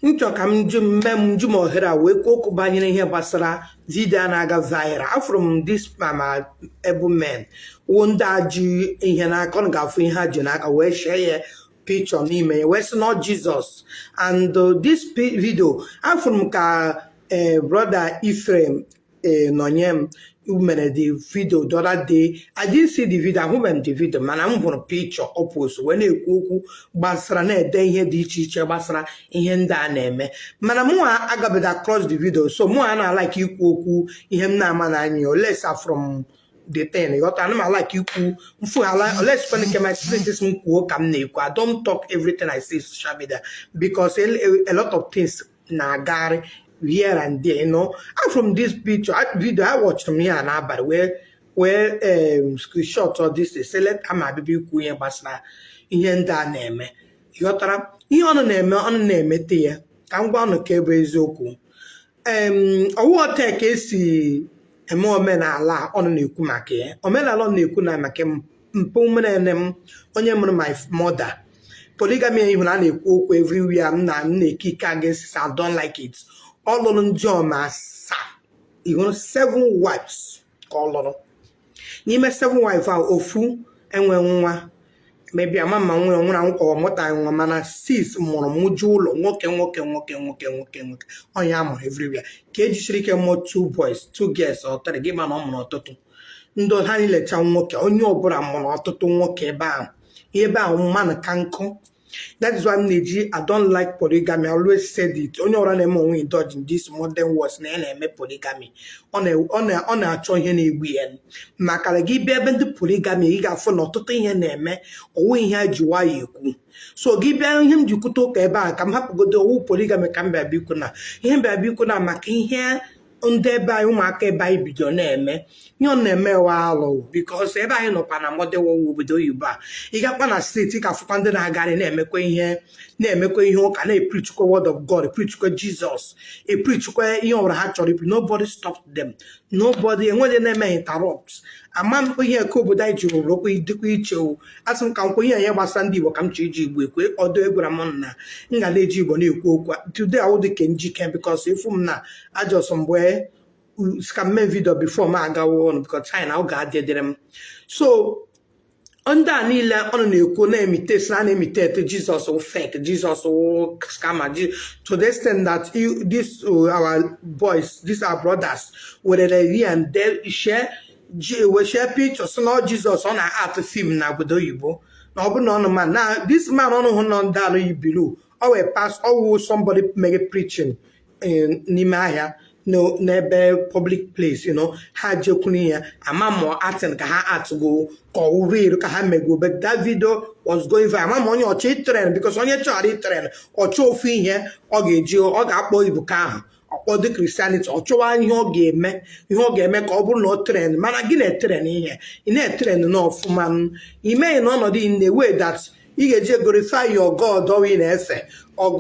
M chọ ka m ju mme m ju m ohere a wee kwuo okwu banyere ihe gbasara video a na-aga viral. Afụrụ m this mama ebu men wụ ndị a ji ihe n'aka, ọ ga-afụ ihe ha ji n'aka wee share ya picture n'ime ya wee sị na ọ Jizọs. And this video afụrụ m ka brother Ephraim nọnye m mere the video the other day. I didn't see the video, ahụbeghị m the video, mana m hụrụ picture ọ post wee na-ekwu okwu gbasara, na-ede ihe dị iche iche gbasara ihe ndị a na-eme, mana mụnwa agabeghị across the video. So mụnwa na-alike ikwu okwu ihe m na-ama n'anya unless from the thing ghọta. Ana m alike ikwu mfughala unless kwen nke my spirit is m kwuo ka m na-ekwu. I don't talk everything I see social media because a lot of things na-agagharị here and there. From this picture video I watched m here n'abalị wee screenshot all this, select ama abịbịa ikwu ihe gbasara ihe ndị a na-eme. Ghọtara ihe ọnụ na-eme, ọnụ na-emete ya. Ka m gwa ọnụ ka ebe eziokwu ọwụ ka esi eme omenala ọnụ na-ekwu maka ya. Omenala ọ na-ekwu na maka mpụ mere m onye mụrụ my mother, polygamy ihu na a na-ekwu okwu everywhere m na m na-eke ike against. I don't like it. Ọ lụrụ ndị ọma asaa, ihụrụ seven wives ka ọ lụrụ. N'ime seven wives ahụ, ofu enwe nwa, maybe ama ma nwe nwụrụ anwụ ka ọ mụtaghị nwa, mana six mụrụ mụju ụlọ, nwoke, nwoke, nwoke, nwoke, nwoke, nwoke. Onye a mụrụ everywhere ka ejisiri ike mụọ two boys, two girls or three. Gị ma na ọ mụrụ ọtụtụ ndị ha niile cha nwoke. Onye ọbụla mụrụ ọtụtụ nwoke ebe ahụ, ebe ahụ mmanụ ka nkụ. That is why m na-eji, I don't like polygamy. I always said it. Onye ọbụla na-eme onwe indulge in this modern words na ya na-eme polygamy, ọ na-achọ ihe na-egbu ya, maka na gị bịa ebe ndị polygamy, ị ga-afụ na ọtụtụ ihe na-eme ọwụ ihe a ji nwayọ ekwu. So gị bịa ihe m ji kwute ụka ebe a, ka m hapụgodo owu polygamy, ka m bịa bikwu na ihe m bịa bikwu na maka ihe ndị ebe anyị, ụmụaka ebe anyị bido na-eme ihe ọ na-eme wa alụ, because ebe anyị nọkwa na modern world, obodo oyibo a, ị gakwa na street, ị ga-afụkwa ndị na-agagharị na-emekwa ihe, na-emekwa ihe ụka, na-epreachkwa word of God, epreachkwa Jesus, epreachkwa ihe ọbụla ha chọrọ ipri. Nobody stop them, nobody enweghị na-eme interrupt. Ama m ihe ka obodo anyị ji rụrụ okwu dịkwa iche o. Asị m ka m kwuo ihe ihe gbasara ndị Igbo, ka m chọọ iji Igbo ekwe ọdụ egwara m na m ga na-eji Igbo na-ekwu okwu today. Awụ dị ka njike because ịfụ m na ajọsọ mgbe ka m mee video before m agawa ọnụ, because time na ọ ga-adịdịrị m. So ndị a niile ọnụ na-ekwu na-emite si na na-emitate Jesus wụ fake, Jesus wụ scammer, to the extent that you, this our boys, these our brothers were here and there share we share pictures na ọ Jesus ọ na-atụ film na obodo oyibo, na ọ bụrụ na ọnụ man na this man ọnụ hụ nọ ndị alụ yi below ọ wee pass ọwụ somebody mere preaching n'ime ahịa n'ebe public place. Ha jekwuru ya ama ma acting ka ha atụgo ka ọ real ka ha mego, but that video was going viral. Ama ma onye ọchọ itrend, because onye chọrọ itrend ọchọ ofu ihe ọ ga-eji ọ ga-akpọ ibuka ahụ ọkpọdo Christianity, ọ chọwa ihe ọ ga-eme, ihe ọ ga-eme ka ọ bụrụ na ọ trend. Mana gị na-etrend ihe ị na-etrend n'ọfụma, imeghị na ọnọdụ in a way that ị ga-eji glorify your God ọ ị na-efe, ọ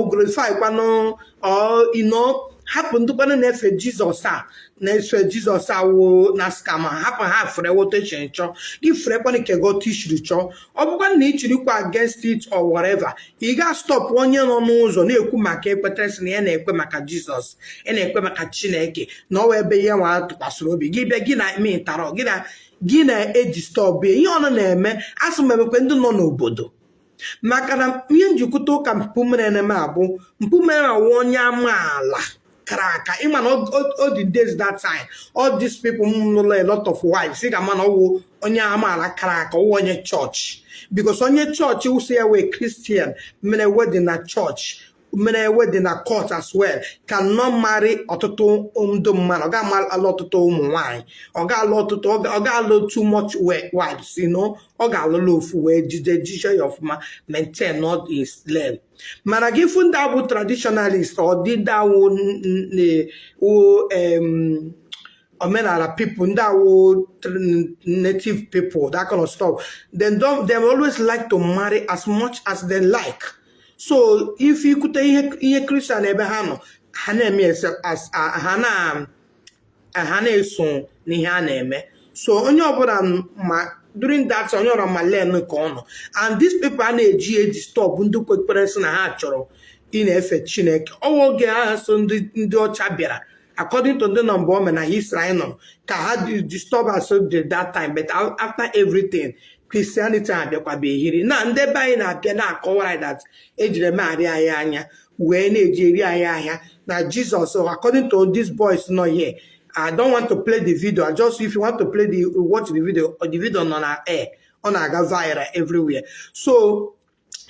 glorify kwanụ ọ hapụ ndị kwanụ na-efe Jizọs a na-efe Jizọs awụ na scam. Hapụ ha fere wote chiri chọọ gị fere kwanụ nke gị otu ishiri chọọ. Ọ bụkwa na ị chiri kwa against it or whatever, ị ga stop onye nọ n'ụzọ na-ekwu maka ekwetere sị na ya na-ekwe maka Jizọs, ya na-ekwe maka Chineke, na ọwa ebe ya nwa tụkwasịrị obi gị bịa gị na eme ịtarọ gị na gị na-eji stop ya ihe ọ na-eme. Asị m emekwe ndị nọ n'obodo, maka na ihe njikwute ụka mpụ mere eme abụ mpụ mere awụ onye amaala kara aka. Ịma na o dị days that time, all these people nụlụ a lot of wives, ị ga-ama na ọwụ onye amaala kara aka, ọwụ onye chọọchị, because onye chọọchị wụsị ya wee Christian mere wedding na chọọchị, mere wedding na court as well, cannot marry ọtụtụ ndị mmadụ. Ọ ga-alụ ọtụtụ ụmụ nwanyị, ọ ga-alụ ọtụtụ, ọ ga-alụ too much wives. Ọ ga-alụlụ ofu wee jide jije ya ọfụma, maintain not his lane. Mana gị fụ ndị abụ traditionalist, ọ dị ndị awụ omenala people, ndị awụ native people, that kind of stuff, then don't they always like to marry as much as they like. So if ikwute ihe ihe Christian ebe ha nọ, ha na-eme as ha na-eso n'ihe a na-eme. So onye ọbụla ma during that, onye ọbụla ma len ka ọ nọ. And these people a na-eji eji stop ndị kwekwere sị na ha chọrọ Ị na-efe Chineke. Ọnwa oge ahụ so ndị ọcha bịara, according to ndị nọ mgbe o mere na history anyị nọ ka ha disturb us the that time. But after everything, Christianity abịakwa ehiri na ndị be anyị na-abịa na-akọwara anyị that ejiri emegharị anyị anya wee na-eji eri anyị ahịa na Jizọs. According to these boys nọ here, I don't want to play the video. I just, if you want to play the watch the video, the video nọ na air, ọ na-aga viral everywhere. So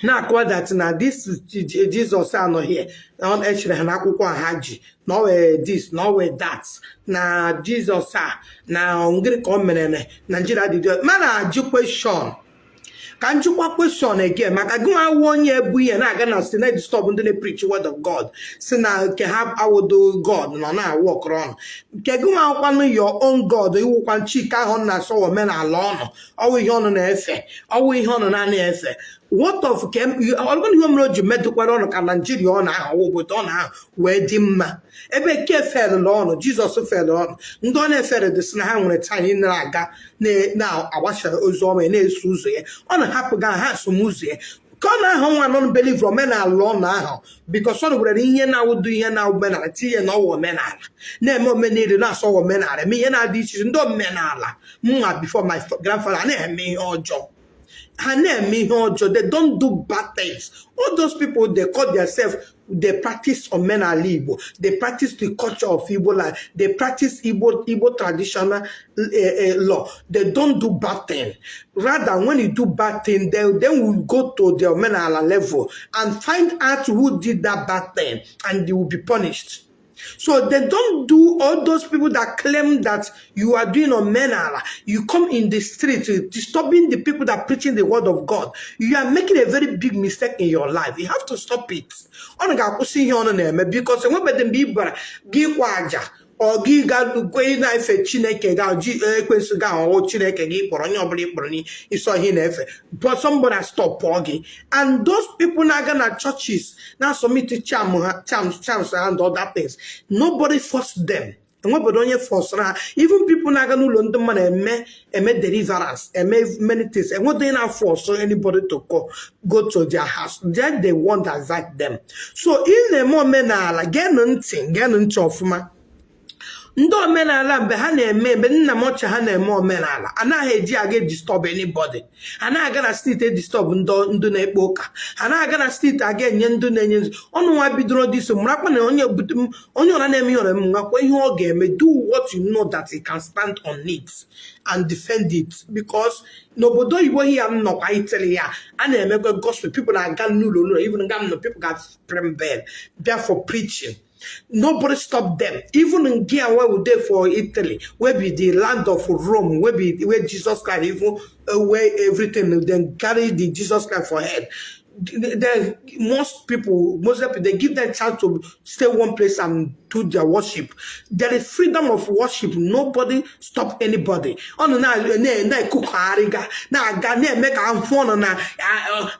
na-akọwa that na this Jesus anọ here na ọ echere ha n'akwụkwọ a ha ji na ọ wee this, na ọ wee that, na Jesus a na ngịrị ka o mere na Nigeria dị dị. Mana ajụ question, ka njụkwa question again, maka gị nwa awụ onye bụ ihe na-aga na si na-disturb ndị na-preach word of God, si na nke ha awụdo God nọ na-awụ ọkọrọ ọnụ nke gị nwa akwanụ your own God iwụkwa Chike ahụ na-asọ omenala ọnụ ọwụ ihe ọnụ na-efe, ọwụ ihe ọnụ na-ana efe. What of ke ọlụkwana ihe mere o ji metụkwara ọnụ ka Naijiria ọ na-ahụ obodo ọ na-ahụ wee dị mma, ebe nke felụla ọnụ, Jizọs felụ ọnụ, ndị ọ na-efere dị sị na ha nwere time na-aga na-agbasa ozi ọma ya, na-eso ụzọ ya, ọ na-ahapụ ga ha asomụzọ ya ka ọ na-ahụ nwa nọ believe omenala ọ na-ahụ, because ọ were ihe na-awụdo ihe na omenala tinye na ọwa omenala na-eme omenala na-asọ omenala eme ihe na-adị iche iche. Ndị omenala mma before my grandfather na-eme ihe ọjọọ, ha na-eme ihe ọjọọ. They don't do bad things. All those people they call themselves, they practice omenala Igbo, they practice the culture of Igbo life, they practice Igbo traditional law. They don't do bad thing. Rather, when you do bad thing, then we go to the omenala level and find out who did that bad thing, and they will be punished. So they don't do all those people that claim that you are doing omenala. You come in the street disturbing the people that are preaching the word of God. You are making a very big mistake in your life. You have to stop it. Ọ ga-akwụsị ihe ọ na-eme, because enwebeghị mgbe ị bara gị kwa aja ọ gị ga kwe na-efe Chineke ga ji ekwensu ga ahụ Chineke gị kpọrọ onye ọbụla ị kpọrọ n'ịsọ ihe na-efe, but somebody stop gị. And those people na-aga na churches na submit charm ha, charms and other things, nobody force them. Enwebeghị onye force ha. Even people na-aga n'ụlọ ndị mmadụ eme deliverance, eme many things, enweghị onye na-force anybody to go to their house. They're the one that invite them. So ị na-eme omenala, geenụ ntị, geenụ ntị ọfụma. Ndị omenala, mgbe ha na-eme, mgbe nna m ochie ha na-eme omenala, anaghị eji aga disturb anybody. Anaghị aga na street disturb ndị na-ekpe ụka. Anaghị aga na street aga enye ndị na-enye ọnụ. Nwa bidoro dị so marakwa na onye onye ọra na-eme ihe ọra nwakwa ihe ọ ga-eme. Do what you know that you can stand on it and defend it, because n'obodo oyibo ya m nọkwa, Italy ya, a na-emekwa gospel. People na-aga n'ụlọ n'ụlọ. Even nga m nọ, people ga bell bịa for preaching. Nobody stop them. Even in Gia, where we dey for Italy, where be the land of Rome, where be where Jesus Christ, even where everything, then carry the Jesus Christ for head. Then most people, most people, they give them chance to stay one place and do their worship. There is freedom of worship. Nobody stop anybody. Ọ na na-ekukọgharị ga na-aga na-eme ka ahụ ọnụ na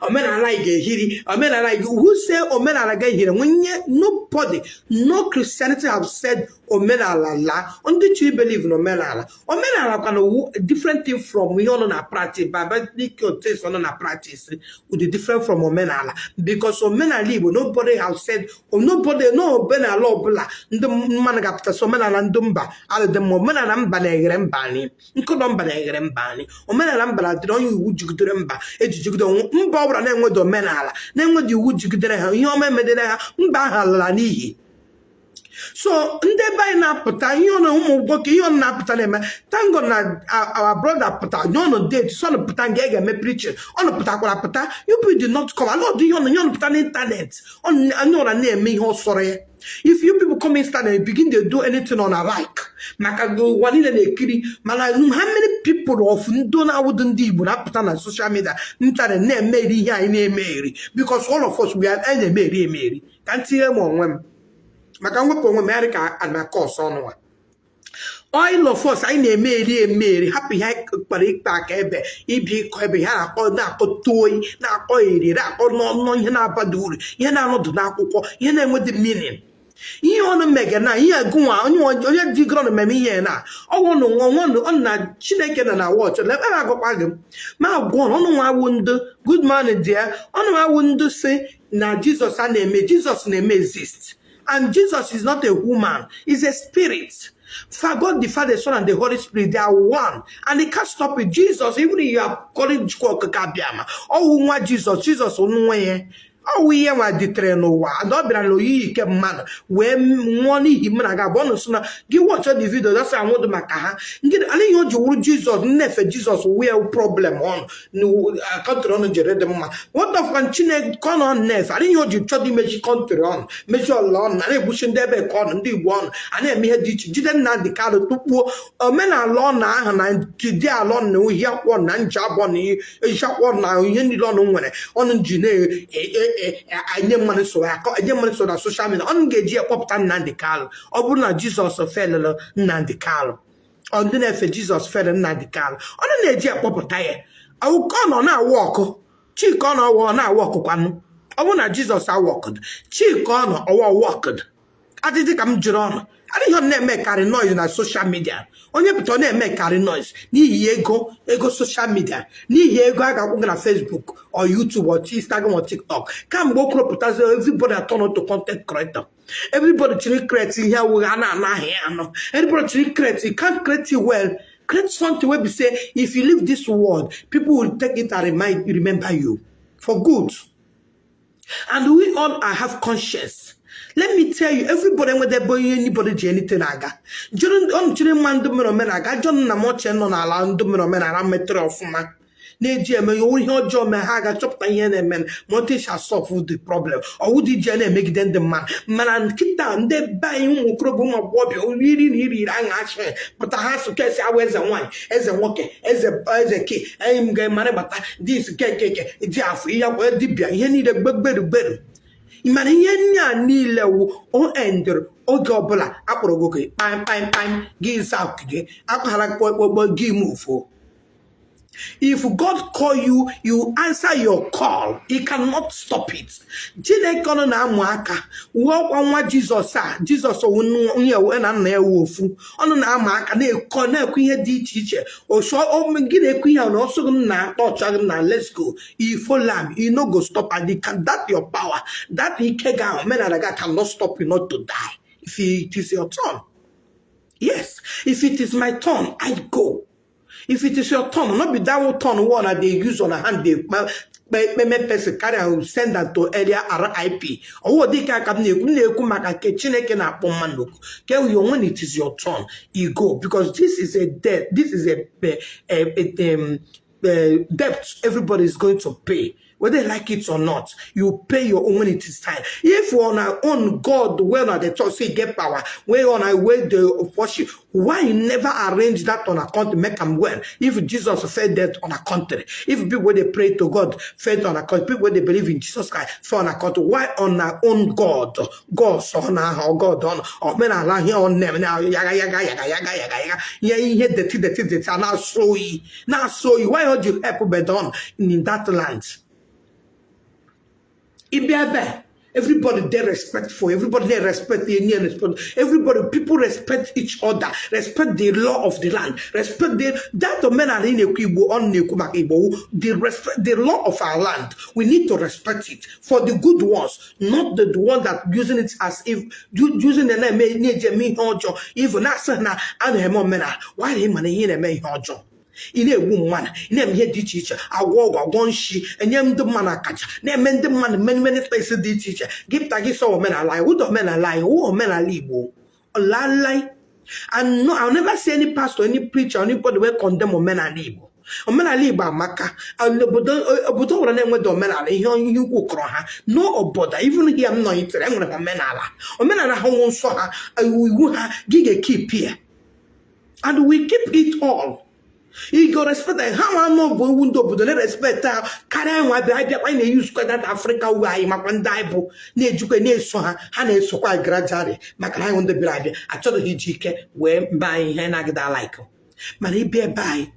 omenala anyị ga-ehiri omenala anyị. Who say omenala ga-ehiri nwenye? Nobody. No Christianity have said omenala la. Ndị chiri believe na omenala, omenala kwa na different thing from ihe ọnụ na practice. Barbaric things ọnụ na practice would be different from omenala, because omenala Igbo, nobody have said, nobody, no omenala ọbụla ndị mmadụ ga-apụtasị omenala ndị mba adịdị mma. Omenala mba na-eghere mba anyị nkụdọ, mba na-eghere mba anyị. Omenala mba na-adịrị onye iwu jigidere mba eji jigide onwe mba ọbụla na-enwedo omenala, na-enwedo iwu jigidere ha, ihe ọma emedere ha, mba ahụ alala n'iyi. So ndị be anyị na-apụta ihe ọnụ, ụmụ nwoke, ihe ọnụ na-apụta na-eme. Thank God na our brother pụta nye ọnụ date so ọnụ pụta nga ga-eme preaching. Ọnụ pụtakwara pụta. You people did not come. Ala ọdụ ihe ọnụ, ihe ọnụ pụta n'internet, onye ọra na-eme ihe ọ sọrọ ya. If you people come inside and begin to do anything on a like, maka ụwa niile na-ekiri. Mana how many people of ndị na-awụdụ ndị Igbo na-apụta na social media, internet, na-emeri ihe anyị na-emeri? Because all of us, we are, anyị na-emeri emeri. Ka m tinye m onwe m, maka mwepụ onwe m ya dị ka anaka ọsọ ọnụ a. All of us, anyị na-emeri emeri. Hapụ ihe anyị kpara ikpe aka ebe ibi ịkọ ebe ha na-akpọ na-akọ toyi, na-akọ eri, na-akọ n'ọnụ ihe na-abada uru, ihe na-anọdụ n'akwụkwọ, ihe na-enwedị meaning. Ihe ọnụ mege na ihe gụnwa onye jigoro ọnụ meme ihe na ọwụ nwa ọ na Chineke nọ na watch ebe agwakwa gị ma gwụọ ọnụ nwa awụ ndị good man dị ya ọnụ awụ ndị si na Jizọs a na-eme Jizọs na-eme exist, and Jesus is not a human, he's a spirit. For God the Father, Son, and the Holy Spirit, they are one. And they can't stop it. Jesus, even if you are calling Chukwu Okike Abịama, ọwụ nwa Jesus, Jesus nwa ya. Ọwụ ihe nwa dịtere n'ụwa, and ọ bịara n'oyiyi nke mmadụ wee nwụọ n'ihi m na gị abụọ nụ. So na gị watch the video, that's anwụdụ maka ha. Nke ala ihe o ji wụrụ Jizọs nnefe Jizọs wee problem ọnụ country ọnụ jere dị mma. What of Chineke ka ọ nọ nnefe ala ihe o ji chọdọ imechi country ọnụ, mechi ọla ọnụ na na-egbuchi ndị ebe ka ọnụ ndị Igbo ọnụ a na-eme ihe dị iche, jide Nnamdị Kanụ tukpuo omenala ọnụ ahụ na jide ala ọnụ na ohi akwụkwọ na nje abụọ na eji akwụkwọ na ihe niile ọnụ nwere ọnụ ji na-enye mmadụ nsogbu akọ enye mmadụ nsogbu na social media. Ọnụ ga-eji ya kpọpụta Nnamdị Kanụ. Ọ bụrụ na Jizọs felụrụ Nnamdị Kanụ, ọ ndị na-efe Jizọs fere Nnamdị Kanụ, ọnụ na-eji ya kpọpụta ya. Ọ nọ na-awụ ọkụ Chika, ọ nọ ọwụ na-awụ ọkụkwanụ. Ọ bụrụ na Jizọs awọkụd Chika, ọ nọ ọwụ wọkụd. Ajụjụ ka m jụrụ ọnụ. Adịghị ọ na-emekarị noise na social media. Onye pụta, ọ na-emekarị noise n'ihi ego, ego social media, n'ihi ego a ga-akwụ gị na Facebook or YouTube or Instagram or TikTok. Kamgbe o kwurupụtazi, everybody turn to content creator. Everybody chiri create ihe awụghị a na-anaghị anụ. Everybody chiri create. You can't create it well. Create something wey be say if you leave this world, people will take it and remember you for good. And we all are have conscience. Let me tell you, everybody nwere ebe onye anybody ji anything aga jụrụ ọnụ chiri mma. Ndị mere omenala ajọ nna m ochie nọ n'ala, ndị mere omenala metere ọfụma na-eji eme ihe ọjọọ mee ha ga-achọpụta ihe na-eme ma otu esi asolve the problem. Ọwụ dị iji na-emegide ndị mmadụ. Mana nkịta ndị be anyị, ụmụ okorobịa, ụmụ agbọghọbịa, iri na iri iri aṅa achị pụta ha sụkesi awụ eze nwaanyị, eze nwoke, eze eze ke enyi m ga-emara bata dis kekeke ji afọ ihe akwa dibịa ihe niile gbegberu gberu. Mana ihe ndị a niile wụ o endịrị oge ọbụla akpọrọ gị kpam kpam kpam gị za gị akpaghara kpọkpọkpọ gị move. If God call you, you answer your call. He cannot stop it. Chineke ọnụ na-amụ aka wuo ọkwa nwa Jizọs a. Jizọs onye ewe na nna ya wu ofu. Ọnụ na-ama aka na-ekọ na-ekwu ihe dị iche iche. Oso gị na-ekwu ihe na ọsọ gị na ọchọ gị na let's go. You follow am, you no go stop, and you can that your power, that ike gị ahụ, omenala gị cannot stop you not to die. If it is your turn. Yes, if it is my turn, I go. If it is your turn, not be that one turn one that they use on a hand, they payment person carry and send that to area RIP. Ọwọ́ dịka aka m na-ekwu, m na-ekwu maka nke Chineke na-akpọ mmadụ oku. Ke you, when it is your turn, you go, because this is a debt. This is a debt everybody is going to pay. Whether they like it or not, you pay your own when it is time. If on our own God, when on the church say get power, when on our way the worship, why you never arrange that on a country, make them well? If Jesus fed that on a country, if people wey they pray to God fed on a country, people wey they believe in Jesus Christ fed on a country, why on our own God, God son or God on omenala ihe on them now yaga yaga yaga yaga yaga yaga ihe ihe dirty dirty dirty na-asọ oyi na-asọ oyi. Why don't you help be done in that land? Ịbịa ebe everybody dey respectful, everybody dey respect the enye respect everybody, people respect each other, respect the law of the land, respect the that omenala ị na-ekwu Igbo ọ na-ekwu maka Igbo, the respect the law of our land. We need to respect it for the good ones, not the one that using it as if using the na-eme na-eji eme ihe ọjọọ. Even na-asị na a na-eme omenala, why ị mana ihe na-eme ihe ọjọọ, ị na-egbu mmadụ, ị na-eme ihe dị iche iche, agwọ ọgwụ, agwọ nshi, enye ndị mmadụ akacha, na-eme ndị mmadụ many many things dị iche iche. Gị pụta gị sọ omenala anyị wụda omenala anyị wụ omenala Igbo lalai. And no, I'll never see any pastor, any preacher, anybody wey condemn omenala Igbo. Omenala Igbo amaka. And obodo obodo ọbụla na-enweda omenala, ihe ihe ukwu kọrọ ha. No obodo, even here m nọ itere enwere omenala. Omenala ha nwụ nsọ ha, iwu ha gị ga-ekeep ya, and we keep it all. You go respect them. Ha nwa anụ bụ iwu ndị obodo na-respect ha karịa nwa bịa abịakwa. Anyị na-eyuzukwa that Africa uwe anyị makwa ndị anyị bụ na-ejikwa na-eso ha. Ha na-esokwa anyị gradually maka na anyị ndị bịara abịa achọghị iji ike wee mba anyị ihe na-agịda like. Mana ịbịa ebe anyị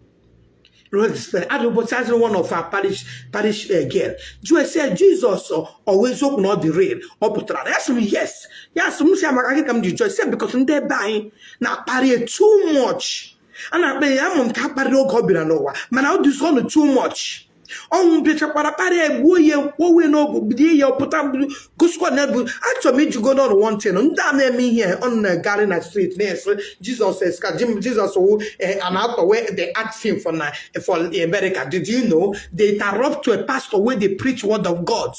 Adị ụbọchị azụrụ one of our parish girl jụọ esi ya, Jizọs ọ wụ eziokwu na ọ dị real, ọ pụtara na ya? Sị m yes. Ya sị m si amaka gị ka m ji jụọ esi, because ndị ebe anyị na-akparị ya too much. A na-akpa ya ama m ka a kparịrị oge ọ bịara n'ụwa, mana ọ dịzi ọnụ too much. Ọnwụ bịachakwara kparịa, egbuo ya, kwowe n'ogu, bidie ya, ọpụta gosikwa na bụ. Achọrọ m ijigo n'ọrụ one thing. Ndị a na-eme ihe ọ na-egari na street na-esi Jizọs ka Jizọs wụ an actor wey they act film for na for America. Did you know they interrupt to a pastor wey dey preach word of God?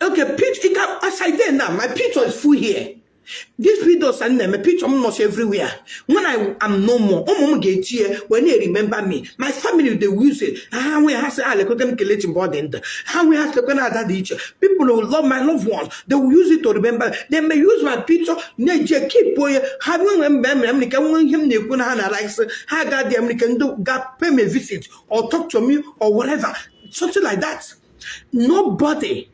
Okay, picture as I dey now, my picture is full here. These videos and my picture m nọchi everywhere. When I am no more, ụmụ m ga-eji ya wee na-remember me. My family, they will use it. Ha nwee ha sị, ah, lekwete m Kelechi mgbe ọ dị ndụ. Ha nwee ha sịkwe na ada dị iche. People will love my loved ones. They will use it to remember. They may use my picture na-eji keep onye ha nwee mgbe e mere m nke nwee ihe m na-ekwu na ha na-like sị ha ga dị America ndị ga pay me visit or talk to me or whatever, something like that. Nobody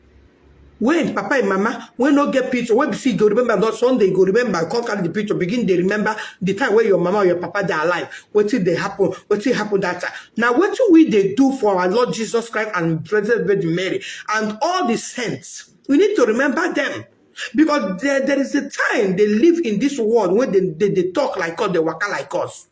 when papa and mama wey no get picture wey be say you go remember that Sunday, you go remember, come carry the picture, begin dey remember the time wey your mama or your papa dey alive, wetin dey happen, wetin happen that time. Na wetin we dey do for our Lord Jesus Christ and Blessed Virgin Mary and all the saints. We need to remember them because there is a time they live in this world when they talk like us, they waka like us.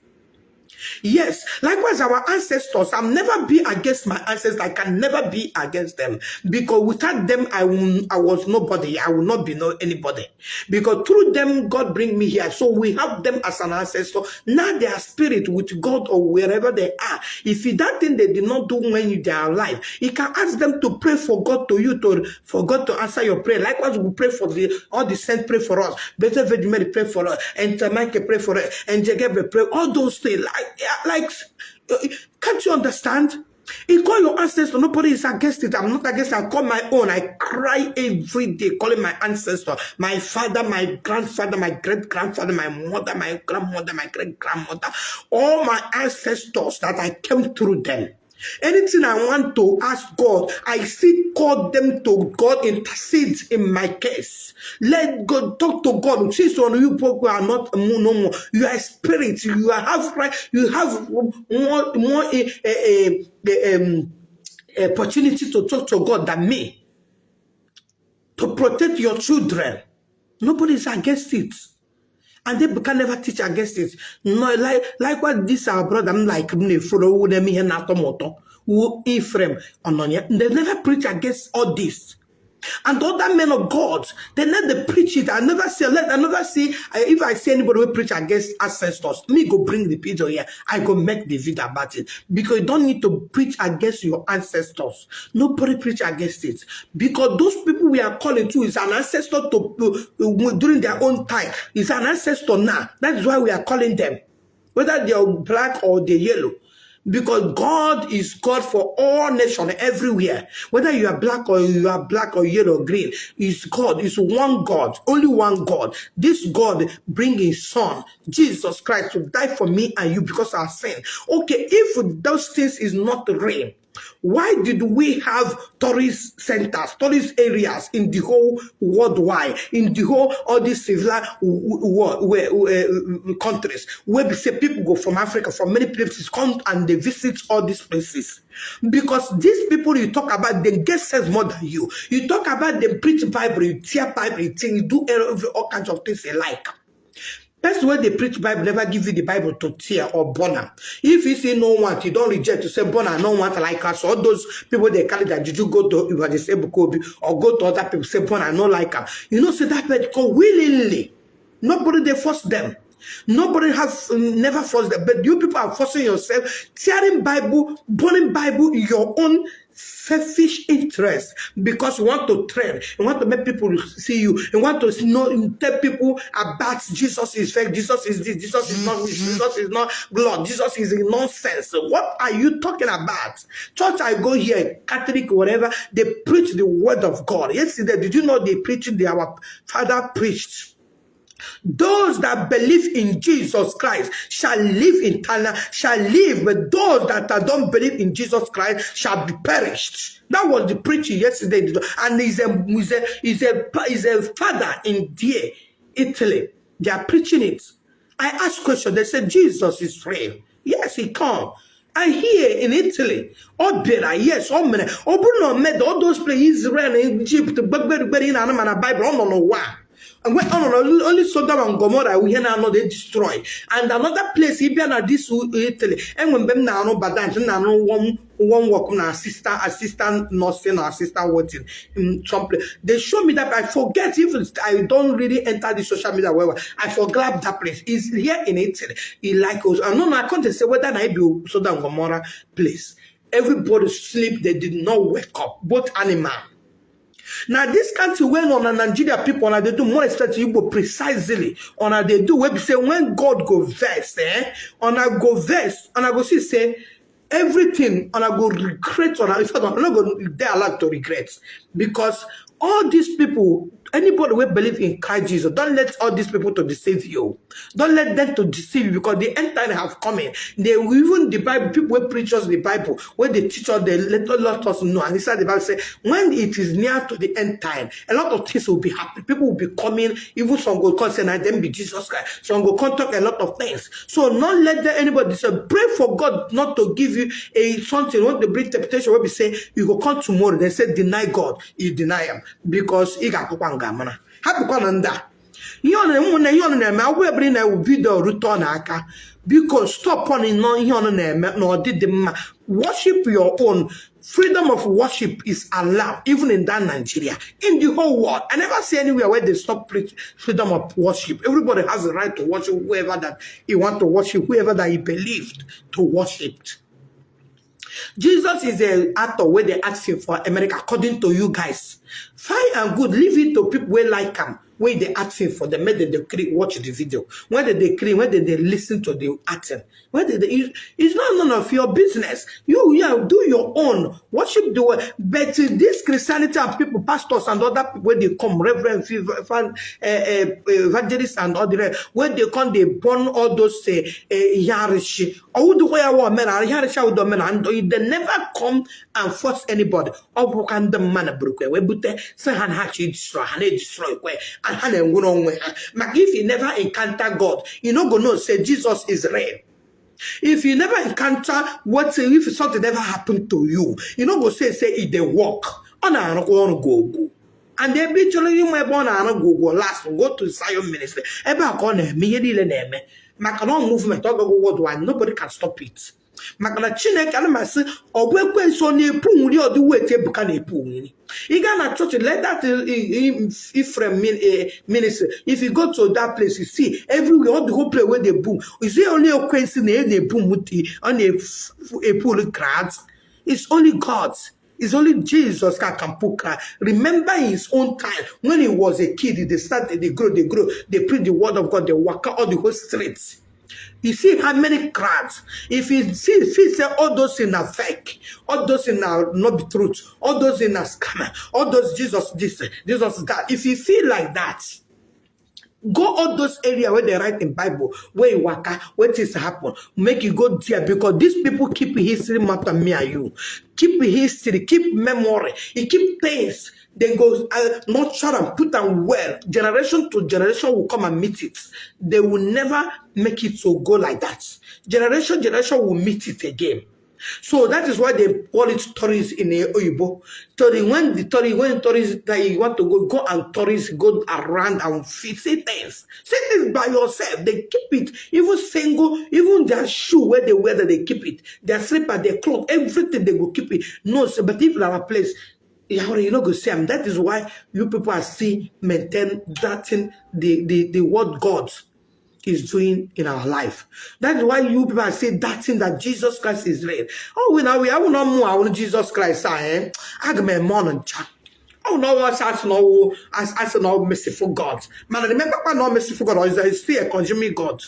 Yes, likewise our ancestors. I'm never be against my ancestors. I can never be against them because without them, I was nobody. I will not be no anybody because through them, God bring me here. So we have them as an ancestor. Now their spirit with God or wherever they are. If that thing they did not do when they are alive, you can ask them to pray for God to you to for God to answer your prayer. Likewise, we pray for the all the saints pray for us. Blessed Virgin Mary pray for us, and Michael pray for us, and Gabriel pray. All those things. Like, can't you understand? You call your ancestor, nobody is against it. I'm not against it. I call my own. I cry every day calling my ancestor, my father, my grandfather, my great grandfather, my mother, my grandmother, my great grandmother, all my ancestors that I came through them. Anything I want to ask God, I still call them to God intercede in my case. Let God talk to God. Since on you people are not no more, you are spirit. You are have right. You have more opportunity to talk to God than me. To protect your children. Nobody is against it. And they can never teach against it. No, like what this our brother I'm like m na-eforo na-eme ihe na-atọ m ụtọ wụ Ephraim Ọnọnya. They never preach against all this. And other men of God, they never preach it. I never see, let I never see, if I see anybody who preach against ancestors, me go bring the video here. I go make the video about it. Because you don't need to preach against your ancestors. Nobody preach against it. Because those people we are calling to is an ancestor to during their own time. It's an ancestor now. That is why we are calling them. Whether they are black or they yellow. Because God is God for all nations everywhere. Whether you are black or you are black or yellow or green, is God. Is one God, only one God. This God bring his son, Jesus Christ, to die for me and you because our sin. Okay, if those things is not real, why did we have tourist centers, tourist areas in the whole worldwide, in the whole all these civilized world, where, countries, where we say people go from Africa, from many places, come and they visit all these places? Because these people you talk about, they get sense more than you. You talk about them preach Bible, you tear Bible, you think, you do all kinds of things they like. Person wey dey preach Bible never give you the Bible to tear or burn am. If you say no want, you don't reject to say burn am, no want like us. All those people they carry their juju go to Evangelist Ebuka Obi or go to other people say burn am, no like am. You know, say that person come willingly. Nobody they force them. Nobody has never forced them. But you people are forcing yourself, tearing Bible, burning Bible in your own selfish interest because you want to trend, you want to make people see you, you want to know, tell people about Jesus is fake, Jesus is this, Jesus is not this, Jesus is not God, Jesus is nonsense. What are you talking about? Church I go here, Catholic, whatever, they preach the word of God. Yesterday, did you know they preached, our father preached? Those that believe in Jesus Christ shall live eternal, shall live, but those that don't believe in Jesus Christ shall be perished. That was the preaching yesterday. And he's a father in there, Italy. They are preaching it. I asked question. They said Jesus is real. Yes, he come. And here in Italy, ọ bịara, yes, ọ mere. Ọ bụrụ na ọ mede all those places, Israel, Egypt, gbegbegbere ị na-anụ ma na Bible, ọ nọ n'ụwa a. Mgbe ọ nọ na only Sodom and Gomorrah ihe na-anọ dey destroy. And another place ị bịa na this Italy, enwe mgbe m na-arụ Badant, m na-arụ one work na assistant nursing or assistant working in some place. They show me that. I forget if I don't really enter the social media well. I forgot that place. It's here in Italy. He like us. I no, I can't say whether na be Sodom and Gomorrah place. Everybody sleep, they did not wake up, both animal. Na this country wey na Nigeria people una dey do, more especially Igbo precisely, una dey do wey be say when God go vex, eh, una go vex, una go see say everything, una go regret, una, in fact, una no go dey allowed to regret, because all these people, anybody wey believe in Christ Jesus, don't let all these people to deceive you. Don't let them to deceive you, because the end time have coming. They will, even the Bible, people wey preach us the Bible, when they teach us, they let us know. And inside the Bible say, when it is near to the end time, a lot of things will be happening. People will be coming, even some go come say, na them be Jesus Christ. Some go come talk a lot of things. So not let them, anybody say, pray for God not to give you a something, when they bring temptation, wey be say, you go come tomorrow, they say, deny God, you deny him, because ị ga-akwụkwa nga mara. Hapụkwa na ndị a. Ihe ọ na ụmụnne, ihe ọ na-eme, agwụ ebere na-ewu video rute ọ n'aka. Biko stop on nọ ihe ọ na-eme na ọdịdị mma. Worship your own. Freedom of worship is allowed even in that Nigeria, in the whole world. I never see anywhere where they stop preach freedom of worship. Everybody has the right to worship whoever that he want to worship, whoever that he believed to worship. Jesus is a actor where they ask him for America, according to you guys. Fine and good, leave it to people wey like him, wey they ask him for them, make them dey watch the video. When they create, when they listen to the acting. When they, it's not none of your business. You, yeah, do your own. Worship the way. But this Christianity and people, pastors and other people, when they come, reverend, evangelists and other, when they come, they burn all those yarishi. Ọwụdịkwa ya wa omenala, ihe arịcha ụdọ omenala, they never come and force anybody. Ọ bụkwa ndị mmadụ burukwa wee bute sị ha na ha chọ destroy, ha na-edestroy kwe, and ha na-enwere onwe ha. Maka if you never encounter God, you no go know say Jesus is real. If you never encounter what, if something never happen to you, you no go say e dey work. Ọ na-arụkwa ọrụ gogo. And ebe ị chọrọ ịma ebe ọ na-arụ gwogwo, last go to Zion Ministry. Ebe a ka ọ na-eme ihe niile na-eme. Maka na ọ movement ọ gago worldwide, nobody can stop it. Maka na Chineke ana m asị ọ bụ ekwensu ọ na-epu nri ọdị wet Ebuka na-epu nri. Ị gaa na church, let that Ephraim ministry, if you go to that place, you see everywhere, all the whole place where they boom. You see only ekwensu na na-ebu ọ na-epulu crowds. It's only God. It's only Jesus that can put crowd. Remember his own time when he was a kid, they started, they grow, they preach the word of God, they walk out all the whole streets. You see how many crowds. If you see, if you say all those things are fake, all those things are not the truth, all those things are scammer, all those Jesus this, Jesus that. If you feel like that, go all those area where they write in Bible, where you waka, where things happen, make you go there, because these people keep history matter, me and you. Keep history, keep memory, you keep things. They go nurture and put them well. Generation to generation will come and meet it. They will never make it to go like that. Generation, generation will meet it again. So that is why they call it tourists in the Oyibo. Tourist, when the tourist, when tourists that you want to go, go and tourists go around and see things. See things by yourself. They keep it. Even single, even their shoe where they wear that, they keep it. Their slipper, their cloth, everything they will keep it. No, so, but if our place, you no go see am. That is why you people are still maintain that thing, the word God is doing in our life. That's why you people are saying that thing that Jesus Christ is real. Oh, we now we are not more our Jesus Christ. Eh? Aga m eme ọnụ ncha. Oh no, as no as no merciful God. Man, remember no merciful God is still a consuming God.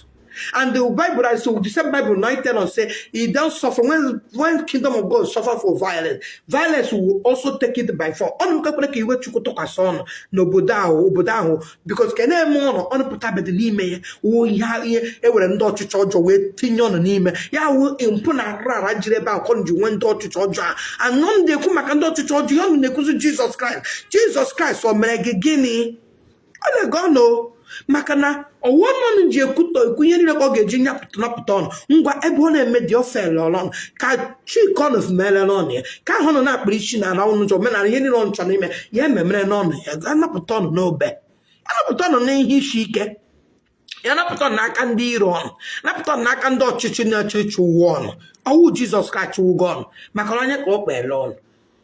And the Bible, so the same Bible 9 tell us say he don't suffer when kingdom of God suffer for violence. Violence will also take it by force. Ọnụ m kwere ka iwe Chukwu tụkwasị ọnụ n'obodo ahụ, obodo ahụ, because ka na-eme ọnụ ọnụ pụtabedị n'ime ya wụ ihe ihe ewere ndị ọchịchị ọjọọ wee tinye ọnụ n'ime ya wụ mpụ na arara jiri ebe ahụ kọ ji nwee ndị ọchịchị ọjọọ a anọ m na-ekwu maka ndị ọchịchị ọjọọ. Ihe ọnụ na-ekwuzi, Jizọs Kraịst, Jizọs Kraịst, o mere gị gịnị? Ọ na-ego ọnụ. Maka na ọwụ ọnụ ji ekwutọ ekwu ihe niile ka ọ ga-eji nyapụta napụta ọnụ. Ngwa, ebe ọ na-eme dị ofele ọnụ ka chika ọnụ mere n'ọnụ ya, ka ahụ nọ na-akpịrị isi na ala ọnụ nchọ omenala ihe niile ọ nchọ n'ime ya ememere n'ọnụ ya, ga napụta ọnụ n'obe, ya napụta ọnụ n'ihe isi ike, ya napụta ọnụ n'aka ndị iro ọnụ, napụta ọnụ n'aka ndị ọchịchị na-achọ ịchụ ụwa ọnụ. Ọwụ Jizọs ka achụwugo ọnụ, maka na onye ka ọ kpere ọnụ.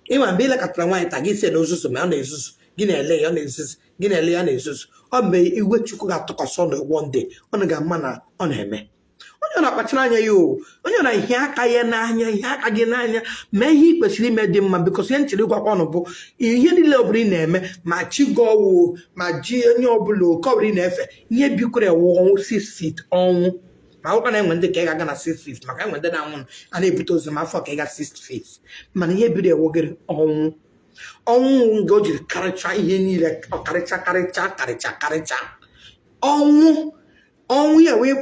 Ịma mgbe ilekọtara nwaanyị taa, gị si na ozuzu, ma ọ na-ezuzu, gị na-ele ya, ọ na-ezuzu, gị na-ele ya, na-ezuzu. Ọ mgbe iwe Chukwu ga-atụkwasị ọnụ one day, ọnụ ga-ama na ọ na-eme. Onye na-akpachara anya ya o, onye na-ehie aka ya n'anya, ihe aka gị n'anya, mee ihe ị kwesịrị ime dị mma. Because ihe nchere ịgwakwa ọnụ bụ ihe niile ọbụla ị na-eme, ma chi gị ọwụ, ma ji onye ọbụla, oke ọbụla ị na-efe, ihe bikwere ewu ọnwụ, 6 feet ọnwụ. Ma akwụkwọ na-enwe ndị ka ị ga-aga na 6 feet, maka enwe ndị na-anwụ a na-ebute ozu ma afọ ka ị ga 6 feet. Mana ihe biri ewu gịrị ọnwụ. Ọnwụ nke o jiri karịcha ihe niile, ọkarịcha, karịcha, karịcha, karịcha ọnwụ. Ọnwụ ya wee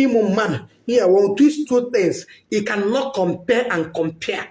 ịmụ mmadụ ya wee these two things, you cannot compare and compare.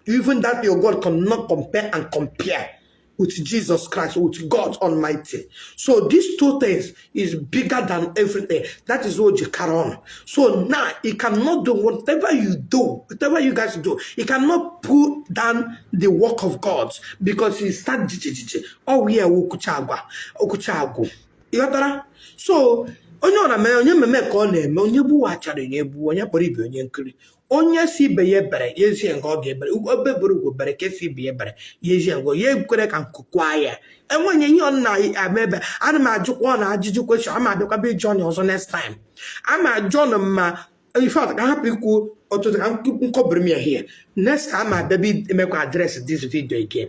Even that your God cannot compare and compare with Jesus Christ, with God Almighty. So these two things is bigger than everything. That is what you carry on. So now you cannot do whatever you do, whatever you guys do, you cannot put down the work of God because you start jiji. Oh yeah, okuchagwa, okuchagwu. Ịghọtara? So onye ọ na-eme, onye mmemme ka ọ na-eme, onye gbuwachara ya egbu, onye kpọrọ ibe onye nkiri, onye si ibe ya ebere ya ezie nga ọ ga-ebere ebe bere ugwu bere ka esi ibe ya ebere ya ezie nga ya ekwere ka nkụkwa ya enweghị ihe ọ na-eme ebe. Ana m ajụkwa ọ na ajụjụ question, ama abịakwa bịa ịjụ ọnya ọzọ next time. Ama ajụ ọnụ ma in fact ka hapụ ikwu ọtụtụ ka nkọbiri m ya here. Next time ama abịa bịa emekwa address this video again.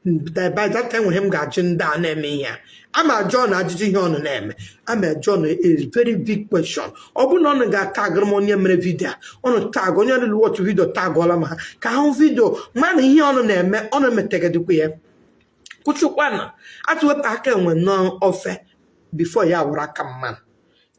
By that time nwere m ga-ajụ ndị a na-eme ihe a. Ama ajụ ọnụ ajụjụ ihe ọnụ na-eme. Ama ajụ ọnụ a very big question. Ọ bụrụ na ọnụ ga-atagụrụ m onye mere video a, ọnụ tag onye ọnụ watch video, tagụọla m ha ka ha hụ video ma na ihe ọnụ na-eme, ọnụ metegedikwa ya. Kwụchikwana atụwepụ aka enwe n'ofe before ya wụrụ aka mmadụ.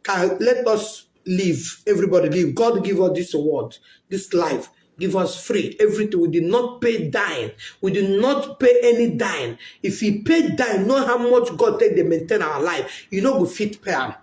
Ka let us live, everybody live. God give us this world, this life, give us free everything. We did not pay dime, we did not pay any dime. If you pay dime, know how much God take dey maintain our life, you no go fit pay am.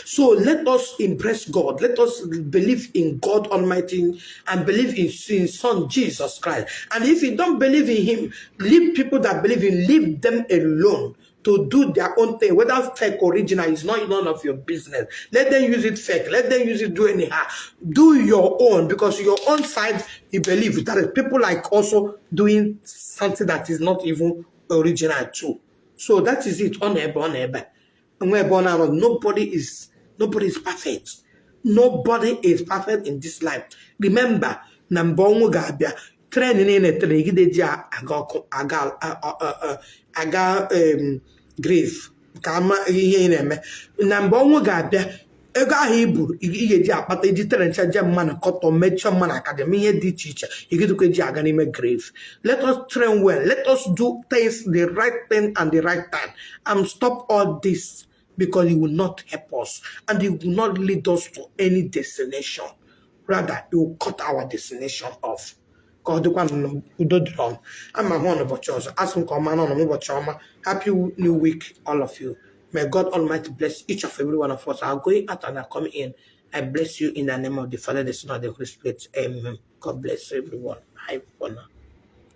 So let us impress God. Let us believe in God Almighty and believe in His Son Jesus Christ. And if you don't believe in Him, leave people that believe in, leave them alone to do their own thing. Whether fake or original is not none of your business. Let them use it fake. Let them use it do anyhow. Do your own, because your own side you believe that is people like also doing something that is not even original too. So that is it. On ebe on ebe. Nwe ebe ọ na-anọ, nobody is perfect. Nobody is perfect in this life. Remember na mgbe ọnwụ ga-abịa, train niile train gide ji aga ọkụ aga aga grave ka ama ihe ị na-eme. Na mgbe ọnwụ ga-abịa, ego ahụ i buru ị ga-eji akpata iji tere ncha je mmanụ kọtọ mechie mmanụ academy ihe dị iche iche igidekwa eji aga n'ime grave. Let us train well. Let us do things the right thing and the right time and stop all this, because it will not help us and it will not lead us to any destination. Rather, it will cut our destination off. Ka ọ dịkwa n'udo dịrị ọnụ. Ama hụ n'ụbọchị ọzọ. Asị m ka ọma nọ n'ụbọchị ọma. Happy new week, all of you. May God Almighty bless each of every one of us are going out and are coming in. I bless you in the name of the Father, the Son, and the Holy Spirit. Amen. God bless everyone. Bye for now.